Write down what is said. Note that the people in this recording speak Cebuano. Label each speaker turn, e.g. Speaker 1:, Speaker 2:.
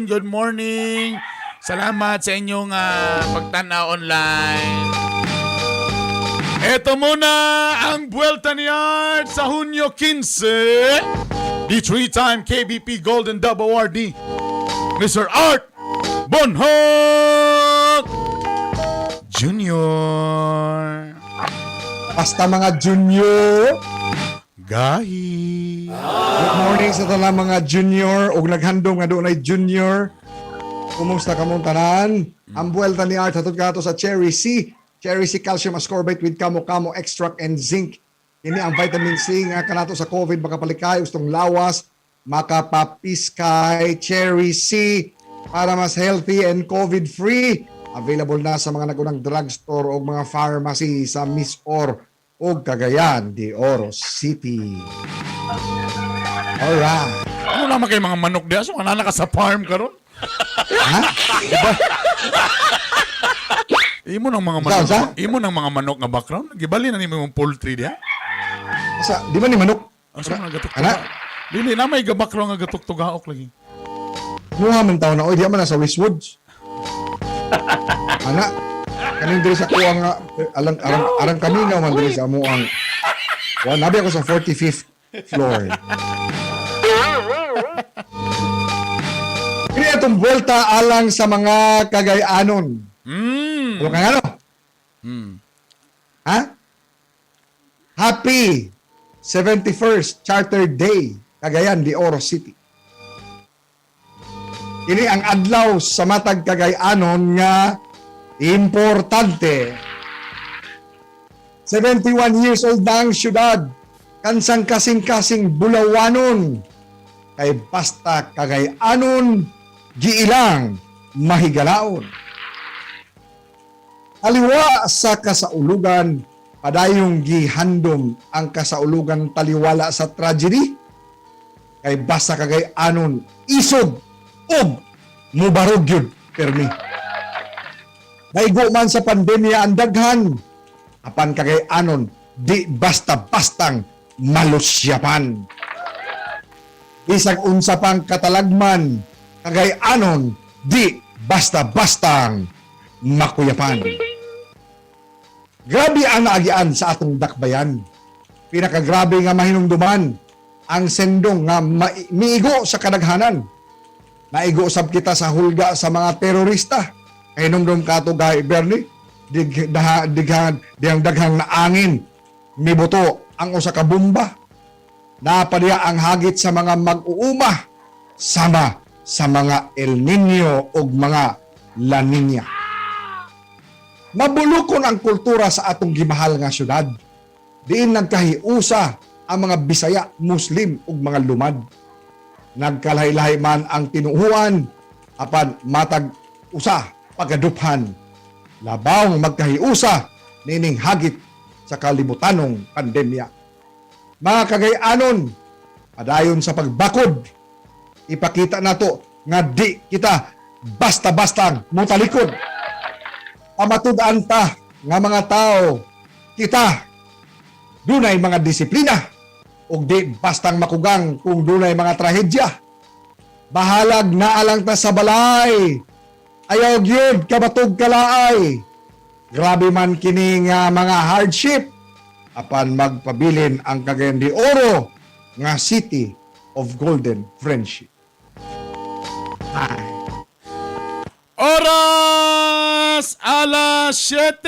Speaker 1: Good morning. Salamat sa inyong pagtanaw online. Ito muna ang Buelta ni Art sa Hunyo 15. The three-time KBP Golden Dove Awardee, Mr. Art Bonhoc Jr.
Speaker 2: Basta mga junior.
Speaker 1: Gahi.
Speaker 2: Good morning sa talang mga junior ug naghandom nga doonay junior. Kumusta kamong tanan? Ang buwelta ni Art hatod kato sa Cherry C. Cherry C Calcium Ascorbate with Kamo-Kamo Extract and Zinc. Kini ang vitamin C nga kanato sa COVID makapalikay ustong lawas, makapapiskay. Cherry C para mas healthy and COVID free. Available na sa mga nagunang drugstore o mga pharmacy sa Misor o Cagayan de Oro City. Alright.
Speaker 1: Ano naman kay mga manok diya? So, kanana ka sa farm karon?
Speaker 2: Ha?
Speaker 1: Diba? Imo ng mga manok.
Speaker 2: Sa?
Speaker 1: Imo ng mga manok nga background. Gibali na nimo yung poultry diya.
Speaker 2: Sa, di ba ni manok?
Speaker 1: Asa man gatuk?
Speaker 2: Ana?
Speaker 1: Dili na may ga-background nga gatuk tugaok lagi.
Speaker 2: Muha man taon na, oy, di man na sa Westwoods. Ana, kaning diri sa kuha nga, alang, arang, arang kami nga man diri sa amo ang, wa, nabi ako sa 45th floor. Kini atong buwelta alang sa mga Kagayanon. Ano kang ano? Ha? Happy 71st Charter Day, Cagayan de Oro City. Ini ang adlaw sa matag Cagayanon nga importante. 71 years old na ang syudad. Kansang kasing-kasing Bulawanon. Kay basta Cagayanon, giilang mahigalaon. Taliwa sa kasaulugan, padayong gihandom ang kasaulugan taliwala sa tragedy. Kay basta kagay anon isog og mubarog yun permi. Naigo man sa pandemya ang daghan, apan kagay anon di basta-bastang malusyapan. Bisag unsa pang katalagman, kagay anon di basta-bastang makuyapan. Grabe ang naagian sa atong dakbayan. Pinakagrabe nga mahinumduman ang sendong nga miigo sa kadaghanan. Naigo sab kita sa hulga sa mga terorista. Kay numdum kato gay Bernie, dig daha dighan dihang daghang naangin mibuto ang usa ka bomba. Napadiya ang hagit sa mga mag-uuma sama sa mga El Nino ug mga La Nina. Mabulukon ang kultura sa atong gimahal nga syudad. Diin nagkahiusa ang mga Bisaya, Muslim ug mga lumad. Nagkalahi-lahi man ang tinuhuan apan matag usa pagaduphan. Labawng magkahiusa nining hagit sa kalibutanong pandemya. Mga Kagayanon, padayon sa pagbakod. Ipakita nato nga di kita basta-bastang mutalikod. Pamatud-an ta nga mga tao kita dunay mga disiplina ug di bastang makugang kung dunay mga trahedya. Bahalag naalang ta sa balay, ayaw gyud kabatog kalaay. Grabe man kini nga mga hardship, apan magpabilin ang Cagayan de Oro nga City of Golden Friendship. Ay.
Speaker 1: Oras alas 7.